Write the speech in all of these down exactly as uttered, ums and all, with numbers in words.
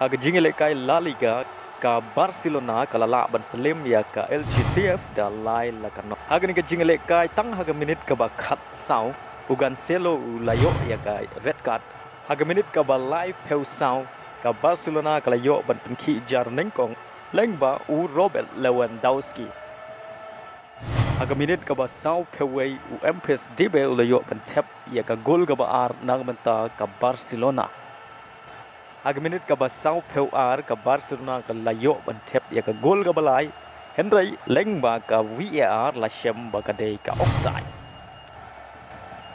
Ha ka jingïalehkai La Liga, ka Barcelona ka la lah ban pynlem ïa ka L G C F da lai la ka not. Ha kane ka jingïalehkai, tang ha ka minit kaba khatsaw, u Cancelo u la ïoh ïa ka red card. Ha ka minit kaba laiphew saw, ka Barcelona ka la ïoh ban pynkhih jar nyngkong lyngba u Robert Lewandowski. Ha ka minit kaba sawphew wei, u Memphis Depay u la ïoh ban thep ïa ka gol kaba ar na ka bynta ka Barcelona. Ha ka minit kaba sawphew ar, ka Barcelona ka la ïoh ban thep ïa ka gol kaba lai, hynrei lyngba ka V A R la shem ba ka dei ka offside.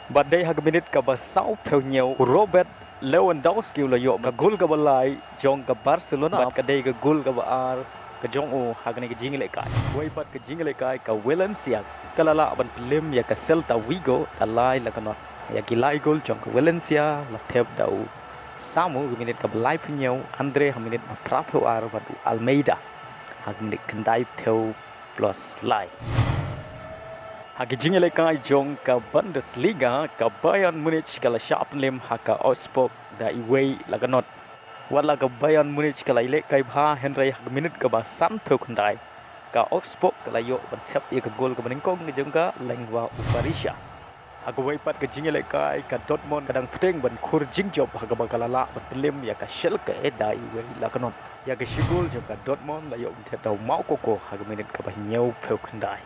Bad dei ha ka minit kaba sawphew hynñiew, u Robert Lewandowski u la ïoh ka gol kaba lai jong ka Barcelona, bad ka dei ka gol kaba ar ka jong u ha kane ka jingïalehkai. Wei pat ka jingïalehkai, ka Valencia ka la lah ban pynlem ïa ka Celta Vigo da lai la ka not. Ïa ki lai gol jong ka Valencia la thep da u Samu ha ka minit kaba laiphew hynñiew, Andre ha minit ba phraphew ar, bad u Almeida ha ka minit khyndaiphew plus lai. Ha ka jingïalehkai jong ka Bundesliga, ka Bayern Munich ka la shah pynlem ha ka Augsburg da iwei la ka not. Wat la ka Bayern Munich ka la ïalehkai bha, hynrei ha ka minit kaba sanphew khyndai, ka Augsburg ka la ïoh ban thep ïa ka gol kaba nyngkong ka jong ka lyngba u Berisha. Ha kawei pat ka jingïalehkai, ka Dortmund ka dang pyrshang ban khur jingjop ha kaba ka la lah ban pynlem ïa ka Schalke da iwei la ka not. Ïa ka shi gol jong ka Dortmund la ïoh ban thep da u Moukoko ha ka minit kaba hynñiewphew khyndai.